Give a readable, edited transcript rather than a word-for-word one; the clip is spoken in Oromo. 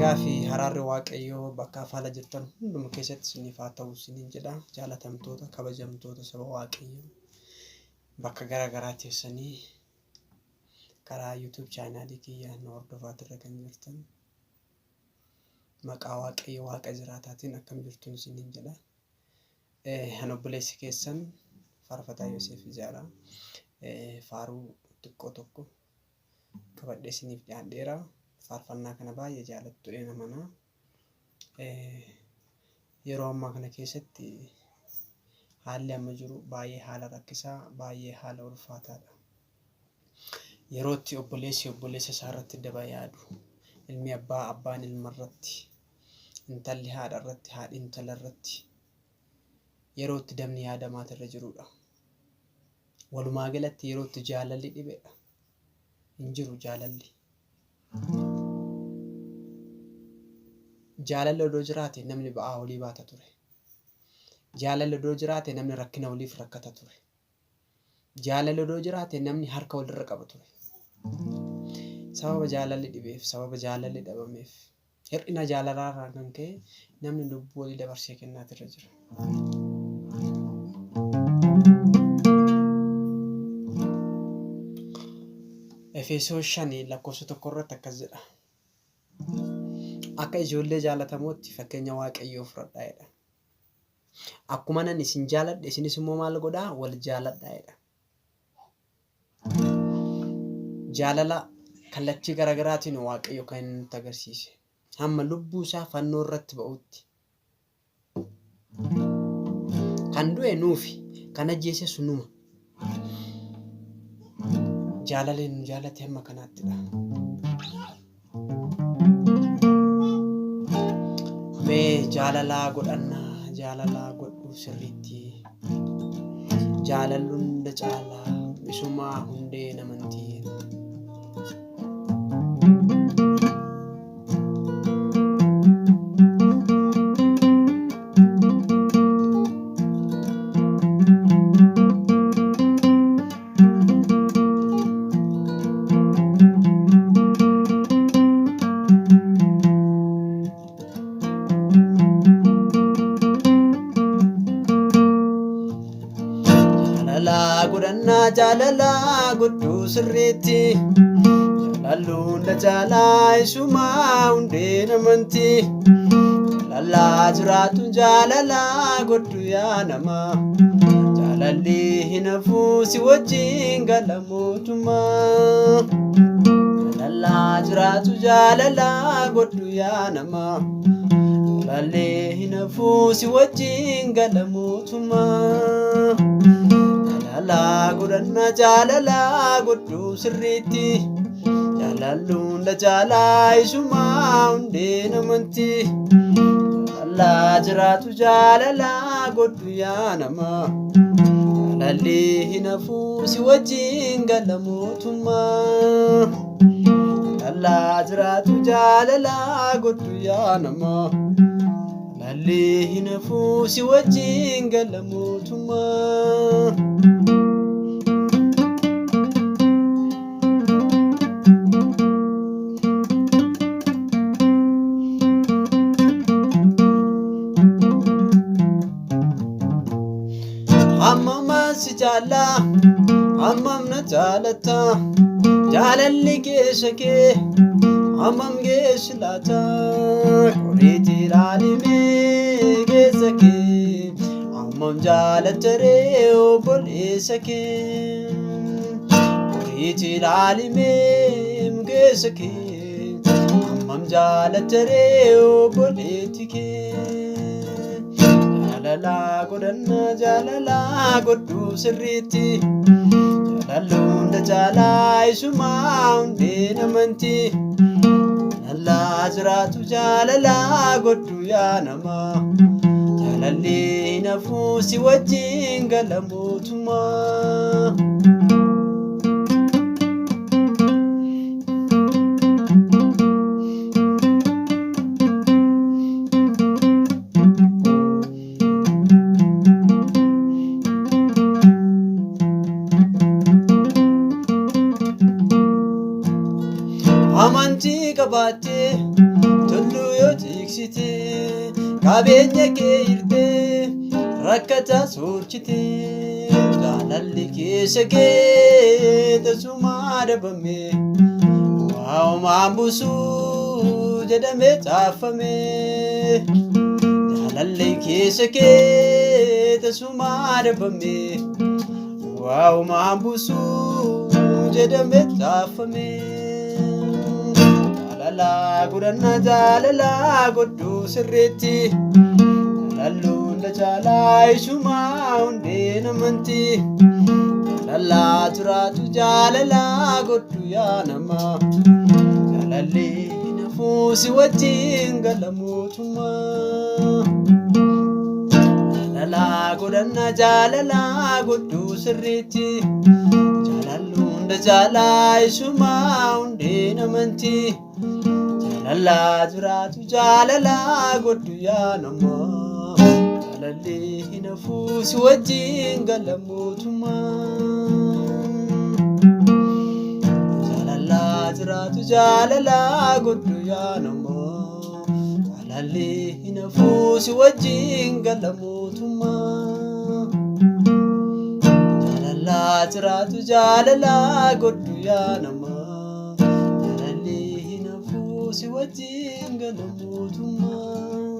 Nagaa fi haraarri Waaqayyoo bakka haala jirtan hunduma keessatti isiniif haa ta'u isiniin jedha. Jaalatamtoota, kabajamtoota saba Waaqayyoo bakka gara garaa teessanii karaa YouTube chaanaalii kiyya nu hordofaatirra kan jirtan maqaa Waaqayyo Waaqa jiraataatiin akkam jirtuun isiniin jedha. An obboleessi keessan Faarfataa Yoseef Ijaaraa faaruu xiqqoo tokko qabadhee isiniif dhiyaadheera. Faarfannaa kana baay'ee jaalattu jedheen amana. Yeroo ammaa kana keessatti haalli amma jiru baay'ee haala rakkisaa, baay'ee haala ulfaataadha. Yeroo itti obboleessi obboleessa isaa irratti daba yaadu, ilmi abbaa abbaan ilma irratti, intalli haadha irratti, haadhi intala irratti yeroo itti dabni yaadamaati irra jirudha. Walumaa galatti yeroo itti jaalalli dhibedha. Hin jiru jaalalli. Jaalalli odoo jiraate namni ba'aa walii baata ture. Jaalalli odoo jiraate namni rakkina waliif rakkata ture. Jaalalli odoo jiraate namni harka walirra qaba ture. Sababa jaalalli dhibeef, sababa jaalalli dhabameef, hir'ina jaalalaa irraan kan ka'e namni lubbuu walii dabarsee kennaatirra jira. Efesoon 5 lakkoofsa 1 irratti akkas jedha. Akka ijoollee jaalatamootti fakkeenya Waaqayyoo fudhadhaa jedha. Akkuma nan isin jaaladhe isinis immoo maal godhaa wal jaaladhaa jedha. Jaalala kallattii garaagaraatiin Waaqayyo kan inni nutti agarsiise. Hamma lubbuu isaa fannoo irratti ba'utti. Kan du'e nuufi, kan ajjeeses numa. Jaalalli nu jaalate hamma kanaattidha. Mee jaalalaa godhannaa, jaalalaa godhu sirriitti. Jaalalli hunda caalaa isumaa hundeen amantii. Jaalalaa godhannaa jaalalaa godhuu sirriitti. Jaalalli hunda caalaa isumaa hundeen amantii. Jaalalaa jiraatu jaalalaa godhu yaa namaa. Jaalalli hin hafuu si wajjin gala mootummaa. Jaalalaa jiraatu jaalalaa godhu yaa namaa. Jaalalli hin hafuu si wajjin gala mootummaa. Jaalalaa godhannaa jaalalaa godhu sirriitti. Jaalalli hunda caalaa isumaa hundeen amantii. Jaalalaa jiraatu jaalalaa godhu yaa namaa. Jaalalli hin hafuu si wajjin gala mootummaa. Jaalalaa jiraatu jaalalaa godhu yaa namaa. Jaalalli hin hafuu si wajjin gala mootummaa. Hammam si jaallaa, hammam na jaalatta, jaalalli keessa kee hammam geessi laata? Qoriitti ilaalimee keessa kee hammam jaalatta ree obboleessa kee? Qoriitti ilaalimee keessa kee hammam jaalatta ree obboleetti kee? Jaalalaa godhannaa jaalalaa godhuu sirriitti. Jaalalli hunda caalaa isumaa hundeen amantii. Jaalalaa jiraatu jaalalaa godhu yaa namaa. Jaalalli hin hafuu si wajjin gala mootummaa. Amantii qabaattee tulluu Qabeenya kee hirtee rakkataa soorchitee jaalalli keessa kee tasumaa dhabame waa'umaan buusuu jedhamee caafame. Jaalalli keessa kee tasumaa dhabame waa'umaan buusuu jedhamee caafame. Jaalalaa godhannaa jaalalaa godhuu sirriitti. Jaalalli hunda caalaa isumaa hundeen amantii. Jaalalaa jiraatu jaalalaa godhu yaa namaa. Jaalalli hafuu si wajjin gala mootummaa. Jaalalaa godhannaa jaalalaa godhuu sirriitti. Jaalalli hunda caalaa isumaa hundeen amantii. Jaalalaa jiraatu jaalalaa godhu yaa namaa. Jaalalli hin hafuu si wajjin gala mootummaa. Jaalalaa jiraatu jaalalaa godhu yaa namaa. Jaalalli hin hafuu si wajjin gala mootummaa. Jaalalaa jiraatu jaalalaa godhu yaa namaa. Jaalalli hin hafuu si wajjin gala mootummaa.